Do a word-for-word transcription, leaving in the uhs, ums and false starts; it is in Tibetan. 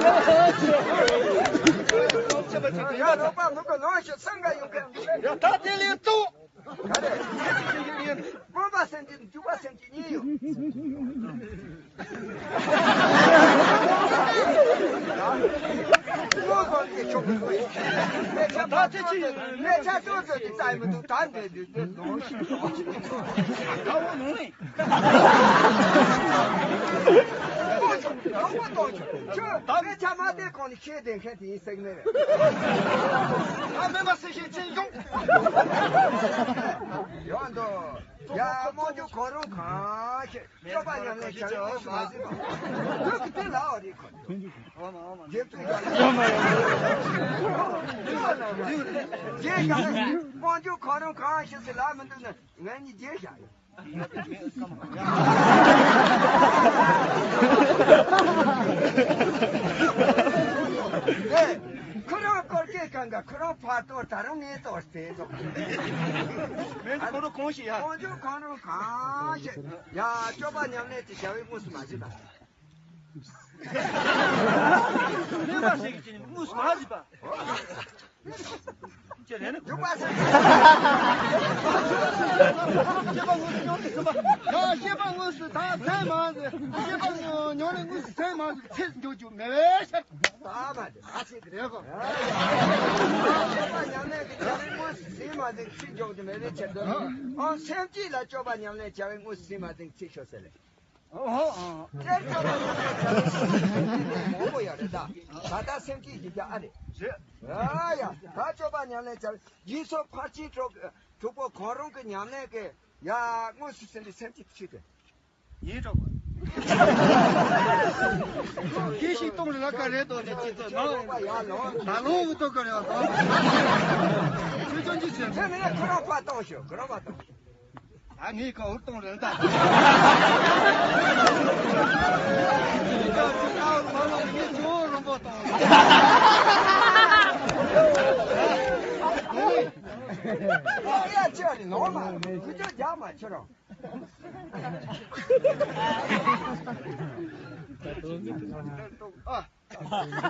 ཡ་རོགས་པ་མི་དགོས་ནོ་ཞིག་སེམས་འགའ་ཡོང་གི། ཡ་ད་དེ་ལས་ཏོ། ག་རེ། སྨོན་པ་སེམས་ཀྱི་འཇུག་པ་སེམས་ཀྱི་གཉིས་ཡོད། སྔོན་གོང་གི་ཆོག་གི་དགོས། དམན་ཆ་མ་ཐོན་ཏེ་དམན་ཆ་ཐོན་ཏེ་ལྟ་ཡི་མི་འདུག་ད་འདི་འདི་འདི་ནོ་ཞིག་ད་འོ་ནོ་ནི། གཏོང་ཆོག་རོགས་པ་གཏོང་ཆོག་ཁྱོད་དམན་ཆ་མ་ཐོན་གོང་ནས་ཁྱེད་བདེན་མཁན་དེ་ཡིན་ཟེར་གི་མེད་རེད། ད་མེད་པ་སེ་ཤེས་ཅན་ཡོང་། ཡོང་འདུག་ཡ་དམངས་ཆོས་གང་རུང་གང་ཤེས། སྤྱོད་པ་ཉམས་ལེན་བྱ་བའི་དངོས་སུ་མ་ཟིན་པ། བོད་ཀྱི་དེ་ལའོ་རེད་ཁོ། རྗེ་བཙུན་རྒྱལ་རྒྱལ་དམངས་ཆོས་གང་རུང་གང་ཤེས་ཟེར་ལབ་མི་འདུག་ན་ང་གཉིས་རྗེས་བཞག་ཡོད། ཁོ་རང་སྐོར་སྐད་གང་ག་ཁོ་རང་ཕར་གཏོར་ད་རུང་ངས་གཏོར་ཟེར་འདུག་མེད་ཁོ་རང་གང་ཤེས་ཡ། དམངས་ཆོས་གང་རུང་གང་ཤེས། ཡ་སྤྱོད་པ་ཉམས་ལེན་དེ་བྱ་བའི་དངོས་སུ་མ་ཟིན་པ། སྨན་པ་ཞིག་གིས་དངོས་སུ་མ་ཟིན་པ། ཅེས་ལན་ནི་འཇུག་པ་ཟེར། ཤེས་པ་དངོས་སུ་མྱོང་ནས་ཟིན་པ། ཡང་ཤེས་པ་དངོས་སུ་ད་ཚད་མ་ཟིན། ཤེས་པ་མྱོང་ནས་དངོས་སུ་ཚད་མ་ཟིན། ཚད་འཇོག་རྒྱུ་མེད་པའི་ཕྱིར། ད་མ་རེད། ཨ་ཚིག་རེད་གོ། སྤྱོད་པ་ཉམས་ལེན་གྱི་བྱ་བའི་དངོས་སུ་ཟིན་མ་ཟིན་ཚད་འཇོག་རྒྱུ་མེད་པའི་ཕྱིར་དུ། ཨང་སེམས་བསྐྱེད་ལ་སྤྱོད་པ་ཉམས་ལེན་བྱ་བའི་དངོས་སུ་ཟིན་མ་ཟིན་ཚད་ཤོད་ཟེར་ལེ། ཨོ་ཧོ། ཨ། དེར་སྤྱོད་པ་ཉམས་ལེན་བྱ་བའི་མང་པོ་ཡོད་རེད་ད། ད་ལྟ་སེམས་བསྐྱེད་ཀྱི་རྒྱ་ཨ་རེད། རེད། ཨ་ཡ། ད་སྤྱོད་པ་ཉམས་ལེན་བྱ་བའི་རྗེས་སུ་ཕར་ཕྱིན་དྲུག་དྲུག་པོ་གང་རུང་གི་ཉམས་ལེན་གྱི་ཡ་དངོས་སུ་ཟིན་པའི་སེམས་བསྐྱེད་ཕྱིར་དུ། ཡིན་གྲོགས་པ། སྐྱེ་ཞིང་གཏོང་རེ་ལ་ཀ་རེད་དོ་ནི་ཅི་ཙོ་ནོ། ད་ལོ་འུ་ཏོ་ཀ་རེ་བ་དོ། ཆོས་ཅན་གྱི་ཆེན། ཁྱོད་མིན་ན་ཁོ་རང་པ་གཏོང་ཤོག་ཁོ་རང་པ་གཏོང་། ད་ངས་ཁོ་འུ་གཏོང་རེ་ད། ངས་ཁྱོད་རོང་པོ་གཏོང་། ཨ་ཡ་ཁྱོད་ནི་ནོར་མ་རེད། ཁྱོད་རྒྱག་མ་ཁྱོད་རང་། ཨ།